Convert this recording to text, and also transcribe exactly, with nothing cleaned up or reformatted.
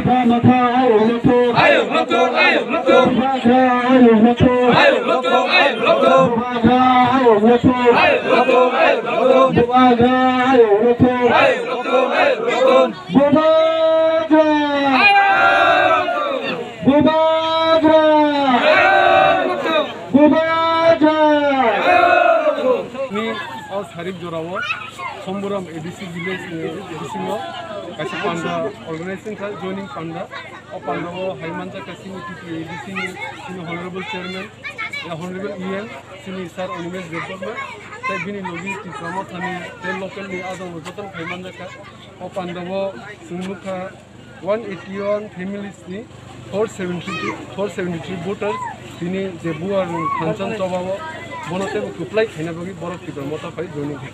Mata ayuk lokthung. Ayuk lokthung, ayuk lokthung. Bubagra ayuk lokthung. Ayuk lokthung, ayuk lokthung. Bubagra ayuk lokthung. Ayuk lokthung, ayuk lokthung. Bubagra ayuk lokthung. Ayuk lokthung, ayuk lokthung. Bubagra. Ayuk lokthung. Bubagra. Ayuk lokthung. Bubagra. Ayuk lokthung. Ni o Sarip jorao Somburam A D C village ni bisingo kaisa panda organization kha, joining panda. O panda o hai manjak kha chini T T A A D C ni chini honorable chairman, ya honorable E M, chini sir Animesh Debbarma, tei bini logi Tipra Mothani tei local ni adong no jotono phai manjak kha. O panda o chwng nukha one eighty one families ni four seventy three, four seventy three voters, tini je buar thansa choba o, bono teibo kwplai khaina bagwi borok Tipra Motha phai joining kha.